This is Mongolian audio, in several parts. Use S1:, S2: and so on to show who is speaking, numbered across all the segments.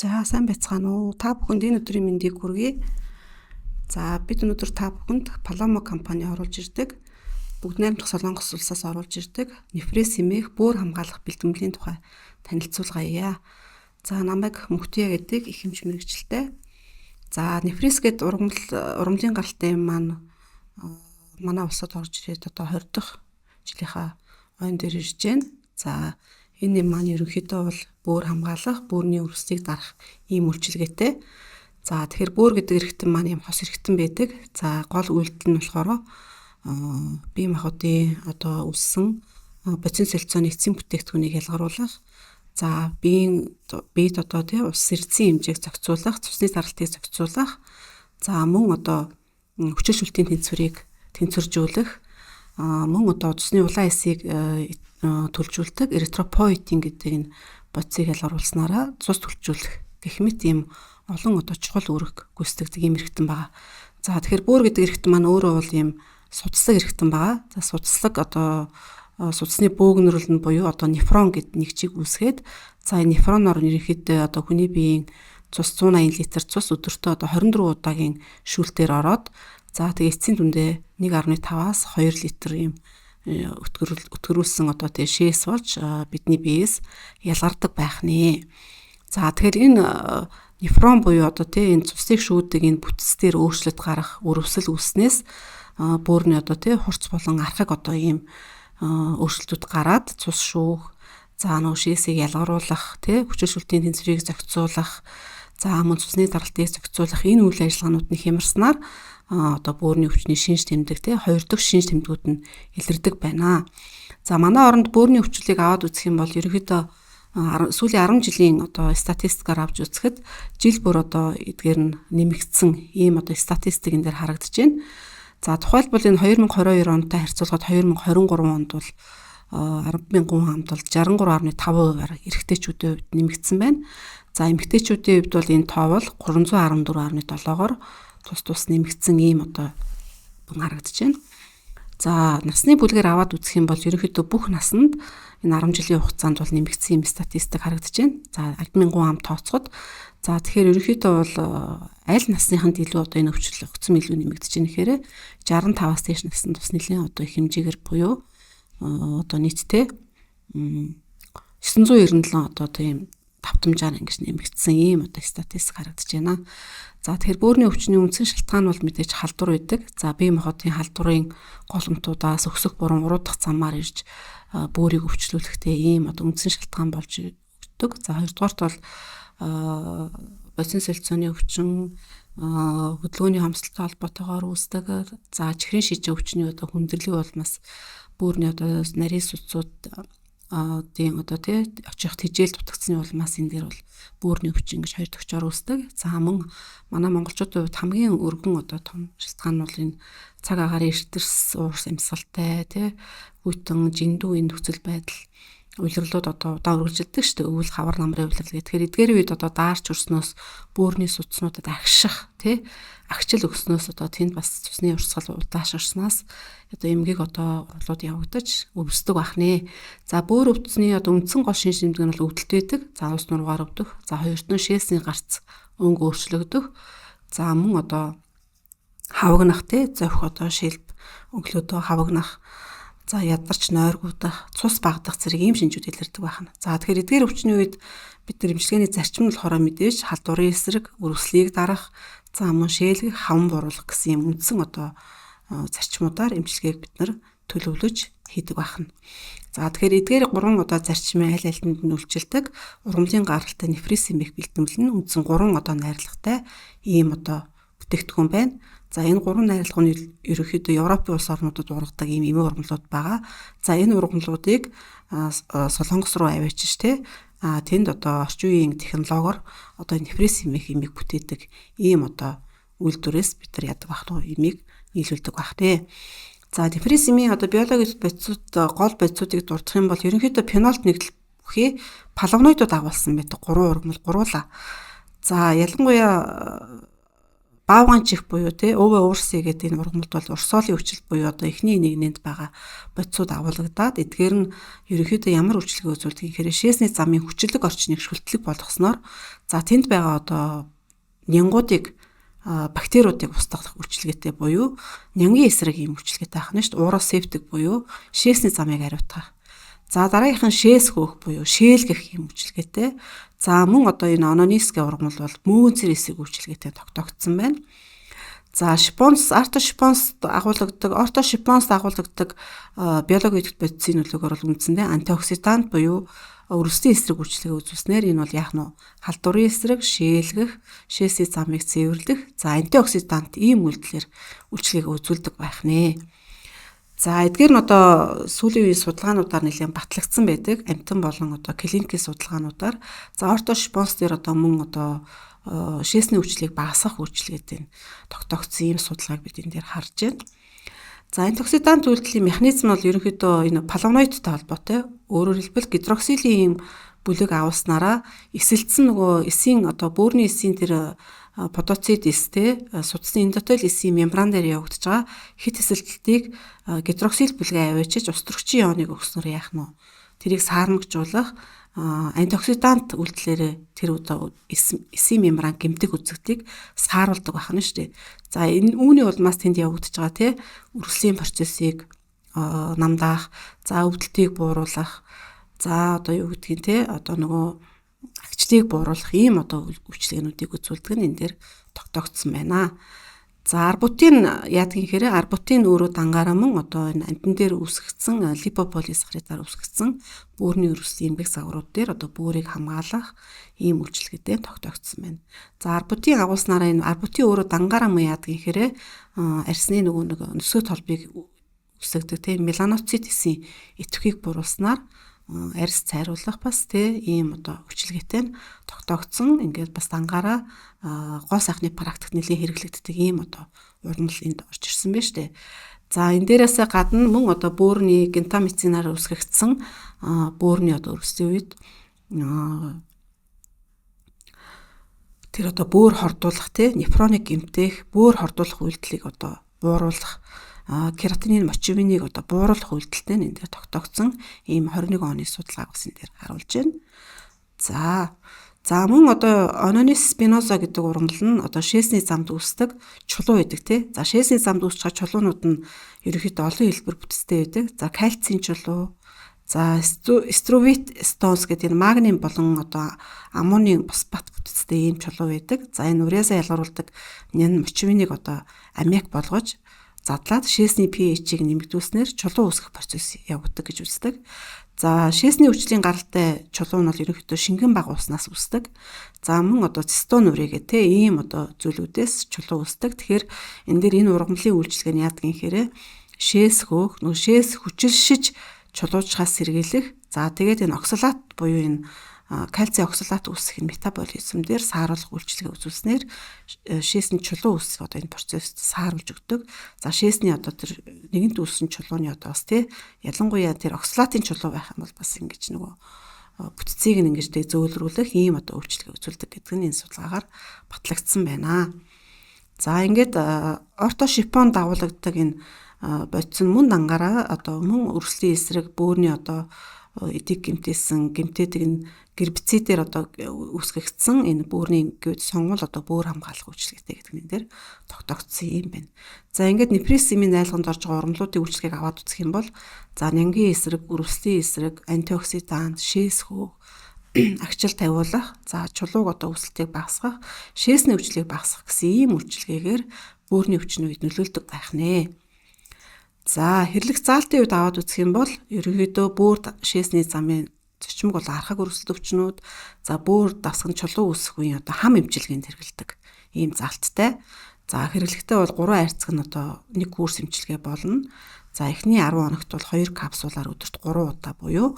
S1: За, сайн байцгаана уу? Та бүхэнд энэ өдрийн мэндийг хүргэе. За, бид өнөөдөр та бүхэнд Palomo компани оруулж ирдэг, Бүгд найрамдах Солонгос улсаас оруулж ирдэг нефрес хэмээх бөөр хамгаалах бэлтгэлийн тухай танилцуулгая. За, намайг Мөнхтөе гэдэг их хэмж мэргэжилтэй. За, нефрес гээд ургамлын гаралтай юм маань манай улсад орж ирээд одоо 20 дахь жилийнхаа ойн дээр ирж байна. За, энэ юм маань ерөнхийдөө бол бөөр хамгаалах, бөөрийн өрсөлдийг дарах ийм үйлчилгээтэй. За, тэгэхээр бөөр гэдэг эрхтэн маань ийм хос эрхтэн байдаг. За, гол үйлдэл нь болохоор бие махбодын одоо үссэн бодисын солилцооны эцсийн бүтээгдэхүүнийг ялгаруулах, за, биеийн биед одоо тий ус сэрдсэн хэмжээг зохицуулах, цусны заралтыг зохицуулах, за, мөн одоо хүчил шүлтийн тэнцвэрийг тэнцвэржүүлэх, мөн одоо цусны улаан эсийг төлжүүлдэг эритропоетин гэдэг энэ бодисыг ялгаруулснараа цус төлжүүлэх гэх мэт ийм олон одоо чухал үүрэг гүйцэтгэдэг ийм эрхтэн байгаа. За, тэгэхээр бөөр гэдэг эрхтэн маань өөрөө бол ийм судслаг эрхтэн байгаа. За, судслаг одоо судасны бөөгнөрөл нь буюу одоо нефрон гэдэг нэг чиг үүсгээд, за, энэ нефроноор ерөнхийдөө одоо хүний биеийн цус 180 литр цус өдөртөө одоо 24 удаагийн шүүлтээр ороод, за, тэгээ эцсийн дүндээ 1.5-аас 2 литр ийм өтгөрүүлсэн одоо тэгээ шээс болж бидний биеэс ялгардаг байх нэ. За, тэгэхээр энэ нефрон буюу одоо тий энэ цусыг шүүдэг энэ бүтц дээр өөрчлөлт гарах, өрөвсөл үүснээс бөөрний одоо тий хурц болон архаг одоо ийм өөрчлөлтүүд гараад цус шүүх, за, нөө шээсийг ялгаруулах, тий хүчил шүлтийн тэнцвэрийг зохицуулах, за, мөн цусны даралтыг зохицуулах энэ үйл ажиллагаанууд нь хямарснаар одоо бөөрийн өвчний шинж тэмдэг, тий хоёр дахь шинж тэмдгүүд нь илэрдэг байна. За, манай оронд бөөрийн өвчлөлийг аваад үзэх юм бол ерөнхийдөө сүүлийн 10 жилийн одоо статистикаар авч үзэхэд жил бүр одоо эдгээр нь нэмэгдсэн ийм одоо статистик энэ дээр харагдаж байна. За, тухайлбал энэ 2022 онтой харьцуулахад 2023 онд бол 10 мянган хамт бол 63.5%-аар эрэгтэйчүүдийн хувьд нэмэгдсэн байна. За, эмэгтэйчүүдийн хувьд бол энэ тоо бол 314.7-оор тус тус нэмэгдсэн ийм одоо харагдаж байна. За, насны бүлгээр аваад үзэх юм бол ерөнхийдөө бүх насанд энэ 10 жилийн хугацаанд бол нэмэгдсэн юм статистик харагдаж байна. За, 10 мянган ам тооцоход, за, тэгэхээр ерөнхийдөө бол аль насныханд илүү одоо энэ өвчлөл огцом илүү нэмэгдэж байна гэхээр 65-аас дээш насанд бас нэлээд одоо их хэмжээгээр буюу одоо нийтдээ 997 одоо тийм давтамжаар ингэж нэмэгдсэн ийм одоо статистик харагдаж байна. За, тэгэхээр бөөрийн өвчний үндсэн шалтгаан бол мэдээж халдвар байдаг. За, бие махбодын халдварын голомтуудаас өксөх буран уруудах замаар ирж бөөрийг өвчлүүлэхтэй ийм одоо үндсэн шалтгаан болж өгдөг. За, хоёрдугаарт бол бодисын солилцооны өвчин, хөдөлгөөний хомсдолтой холбоотойгоор үүсдэг. За, чихрийн шижин өвчний одоо хүндрэлийн улмаас бөөрийн одоо нарийн судсууд тийм одоо тий очих тэжээл дутагдсаны улмаас энэ дээр бол бөөрийн өвчин ингэж хоёр төгчөөр үүсдэг. За, мөн манай монголчуудын хувьд хамгийн өргөн одоо том шалтгаан нь бол энэ цаг агаарын эртэрс, уурс амьсгалтай тий хүйтэн, жиндүү энэ нөхцөл байдал, улирлууд одоо удаан үргэлжилдэг шүү дээ. Өвөл, хавар намрын улирал гэх. Тэгэхээр эдгээр үед одоо даарч өрснөөс бөөрийн судснуудад агших тий агчил өгснөөс одоо тэнд бас цусны урсгал удаашрснаас одоо эмгэг одоо урлууд явагдаж өвсдөг байх нэ. За, бөөр өвдсөний одоо үндсэн гол шинж тэмдэг нь бол өвдөлт байдаг. За, ус нуруугаар өвдөх. За, хоёрт нь шээсний гарц өнгө өөрчлөгдөх. За, мөн одоо хавагнах тий зовх одоо шилб өглөөдөө хавагнах, за, ядарч нойргуудах, цус багадах зэрэг ийм шинжүүд илэрдэг байна. За, тэгэхээр эдгээр өвчний үед бид нар эмчилгээний зарчим нь болохоор мэдээж халдварын эсрэг, өрөвслийг дарах, за, мөн шээлгэх, хаван бууруулах гэсэн ийм үндсэн одоо зарчмуудаар эмчилгээг бид нар төлөвлөж хийдэг байна. За, тэгэхээр эдгээр гурван одоо зарчмын аль альнд нь үйлчилдэг ургамлын гаралтай нефрис хэмээх бэлтгэл нь үндсэн гурван одоо найрлагатай ийм одоо бүтээгдэхүүн байна. За, энэ гурван найрлага нь ерөнхийдөө Европын улс орнуудад ургадаг ийм эмийн ургамлууд байгаа. За, энэ ургамлуудыг Солонгос руу аваачиж те тэнд одоо орчин үеийн технологиор одоо нефрис хэмээх эмийг бүтээдэг ийм одоо үйлдвэрээс бид нар яадаг байх нь эмийг нийлүүлдэг байх те. За, нефрис эмийн одоо биологийн бодисууд, гол бодисуудыг дурдах юм бол ерөнхийдөө фенолт нэгдэл бүхий флавоноидууд агуулсан байдаг. Гурван ургамал гуруула. За, ялангуяа Баавгайн чих буюу те өвөө уурсыг гэдэг энэ ургамалд бол урсоолын хүчил буюу одоо эхний нэгнэнд байгаа бодисууд агуулгадаад эдгээр нь ерөнхийдөө ямар үйлчилгээ үзүүлдэг гэхээр шээсний замын хүчлэг орчныг шүлтлэг болгосноор за тэнд байгаа одоо нянгуудыг бактериудыг устгах үйлчилгээтэй буюу нянгийн эсрэг ийм үйлчилгээтэй байх нь шүү дээ. Уросептик буюу шээсний замыг ариутгах. За дараагийнх нь шээс хөөх буюу шээлгэх юм үйлчилгээтэй. За мөн одоо энэ ононис гэх ургамал бол мөөнцөр эсрэг үйлчилгээтэй тогтоогдсон байна. За шипонс, артошипонс агуулгадаг, ортошипонс агуулгадаг биологи идэвхт бодисын нөлөөгөөр бол үндсэндээ антиоксидант буюу өрөвслийн эсрэг үйлчилгээ үзүүлснээр энэ бол яах нь халдварын эсрэг, шээлгэх, шээсийн замыг цэвэрлэх, за антиоксидант ийм үйлдэлээр үйлчилгээг үзүүлдэг байх нэ. За эдгээр нь одоо сүүлийн үеийн судалгаануудаар нэлээд батлагдсан байдаг. Амьтан болон одоо клиникийн судалгаануудаар. За ортошпонс дээр одоо мөн одоо шээсний хүчлийг багасгах үйлчилгээтэй тогтоогдсон ийм судалгааг бид энэ дээр харж байна. За антиоксидант үйлдэлийн механизм нь бол ерөнхийдөө энэ флавоноидтай холбоотой. Өөрөөр хэлбэл гидроксилийн ийм бүлэг авснараа эсэлтсэн нөгөө эсийн одоо бөөрийн эсийн тэр подоцит эстэй судасны эндотел эсийн мембран дээр явагдаж байгаа хит эсэлтэлтийг гидроксил бүлгээ аваачиж ус төрөгчийн ионыг өгснөөр яах нь вэ? Тэрийг саармагжуулах антиоксидант үйлдэлээр тэр одоо эсийн мембран гэмтэх үзэгдлийг сааруулдаг байх нь шүү дээ. За энэ үүний улмаас тэнд явагдаж байгаа те өргөслийн процессыг намдаах, за өвдөлтийг бууруулах, за одоо юу гэдгийг те одоо нөгөө агчлыг бууруулах ийм одоо үйлчилгээнүүдийг үзүүлдэг нь энэ дээр тогтоогдсон байна. За арбутин яадаг юм хэрэг арбутин өөрөө дангаараа мөн одоо энэ амтан дээр үүсгэгдсэн липополисахаридаар үүсгэгдсэн бөөрийн өрөвсөн эмгэг загварууд дээр одоо бөөрийг хамгаалах ийм үйлчилгээтэй тогтоогдсон байна. За арбутин агуулснараа энэ арбутин өөрөө дангаараа мөн яадаг юм хэрэг арьсны нөгөө нэг нөсөө толбыг үүсгдэг тийм меланоцит эсийн идэвхийг бууруулснаар арьс цайруулах бас тий ийм одоо хүчилгээтэй нь тогтоогдсон. Ингээд бас дангаараа гоо сайхны практикт нэлээд хэрэглэгддэг ийм одоо урмал энд орж ирсэн байна штэ. За энэ дээрээсээ гадна мөн одоо бөөрийн гентамицинаар үүсгэгдсэн бөөрийн одоо өргөслийн үед тэр одоо бөөр хордуулах тий нефроник гэмтэх, бөөр хордуулах үйлдэлийг одоо бууруулах кератинин мочевинийг одоо бууруулах үйлдэлтэй нь энэ дээр тогтоогдсон ийм 21 оны судалгааг бас энэ дээр харуулж байна. За мөн одоо Ononis spinosa гэдэг ургамал нь одоо шээсний замд үүсдэг чулуу байдаг тий. За шээсний замд үүсэж байгаа чулуунууд нь ерөнхийдөө олон хэлбэр бүтцтэй байдаг. За кальцийн чулуу, за струвит стоунс гэдэг энэ магний болон одоо аммонийн фосфат бүтцтэй ийм чулуу байдаг. За энэ уреазаа ялгаруулдаг нэн мочевинийг одоо аммиак болгож задлаад шээсний pH-ийг нэмэгдүүлснээр чулуу үүсгэх процесс явагддаг гэж үздэг. За шээсний хүчлийн гаралтай чулуу нь бол ерөнхийдөө шингэн баг уснаас үүсдэг. За мөн одоо цистон үрээгээ те ийм одоо зүйлүүдээс чулуу үүсдэг. Тэгэхээр энэ дээр энэ ургамлын үйлчилгээ нь яадаг юм хэрэг шээс хөөх, нөгөө шээс хүчилшиж чулуужхаас сэргийлэх. За тэгээд энэ оксалат буюу энэ кальци оксалат үүсгэх нь метаболизм дээр сааруулах үйлчилгээ үзүүлснээр шээсний чулуу үүсэх одоо энэ процесст сааруулж өгдөг. За шээсний одоо тэр нэгэнт үүссэн чулууны одоо бас тий ялангуяа тэр оксалатын чулуу байх юм бол бас ингэж нөгөө бүтцийг нь ингэж тэг зөөлрүүлэх ийм одоо үйлчилгээ үзүүлдэг гэдэг нь энэ судалгаагаар батлагдсан байна. За ингээд ортошипон дагуулгадаг энэ бодис нь мөн дангаараа одоо мөн өрслийн эсрэг бөөрийн одоо эдийг гэмтээсэн гэмтээдэг нь гербицидээр одоо үүсгэгдсэн энэ бөөрийн гэвд сонгуул одоо бөөр хамгаалах үйлчилгээтэй гэдэг нь дээр тогтоогдсон юм байна. За ингээд нефрисимийн найлганд орж байгаа ургамлуудын үйлчилгээг аваад үзэх юм бол за нянгийн эсрэг, өрөвслийн эсрэг, антиоксидант, шээс хөөх, агчил тавиулах, за чулууг одоо үүсэлтийг багасгах, шээсний өвчлөлийг багасгах гэсэн ийм үйлчилгээгээр бөөрийн өвчнө үед нөлөөлдөг байх нэ. За хэрэглэх заалтын үед аваад үзэх юм бол ерөнхийдөө бөөр шээсний замын зочмог бол архаг өрсөлд өвчнүүд, за бөөр давсган чулуу үүсэх үеийн одоо хам эмчилгээнд хэрэглэдэг ийм заалттай. За хэрэглэхдээ бол 3 хайрцаг нь одоо нэг курс эмчилгээ болно. За эхний 10 хоногт бол 2 капсулаар өдөрт 3 удаа буюу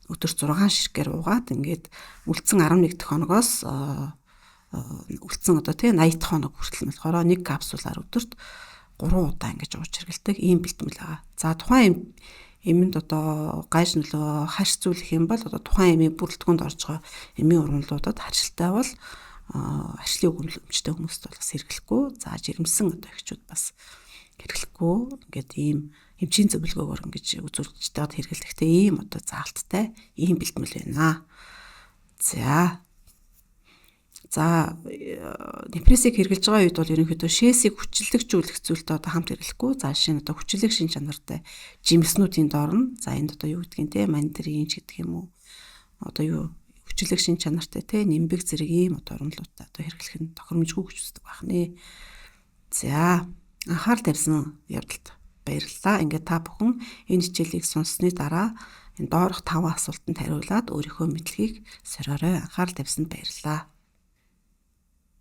S1: өдөрт 6 ширхгээр уугаад ингээд үлдсэн 11 дахь хоногоос үлдсэн одоо тий 80 дахь хоног хүртэл нь болохоор 1 капсулаар өдөрт 3 удаа ингэж ууж хэрэглэдэг ийм бэлтгэл байгаа. За тухайн эмэнд одоо гайж нөлөө харьцуулах юм бол одоо тухайн эмийн бүрэлдэхүүнд орж байгаа эмийн ургамлуудад харьцалтай бол аршлын өгөмжтэй хүмүүст бол бас хэрэглэхгүй. За, жирэмсэн одоо эгчүүд бас хэрэглэхгүй. Ингээд ийм эмчийн зөвлөгөөгөөр ингэж үзүүлжтэй хэрэглэхтэй ийм одоо заалттай ийм бэлтгэл байна. За, нефресийг хэрэглэж байгаа үед бол ерөнхийдөө шээсийг хүчилэгжүүлэх зүйлтэй одоо хамт хэрэглэхгүй. За, жишээ нь одоо хүчлэг шин чанартай жимснүүдийн дор нь, за, энд одоо юу гэдгийг те, мандарин ч гэдэг юм уу. Одоо юу хүчлэг шин чанартай те, нимбэг зэрэг ийм одоо ургамлуудтай одоо хэрэглэх нь тохиромжгүй гэж үздэг байх нэ. За, анхаарал тавьсан явдалд баярлалаа. Ингээд та бүхэн энэ хичээлийг сонссны дараа энэ доорх 5 асуултанд хариулаад өөрийнхөө мэдлэгийг сориорой. Анхаарал тавьсанд баярлалаа.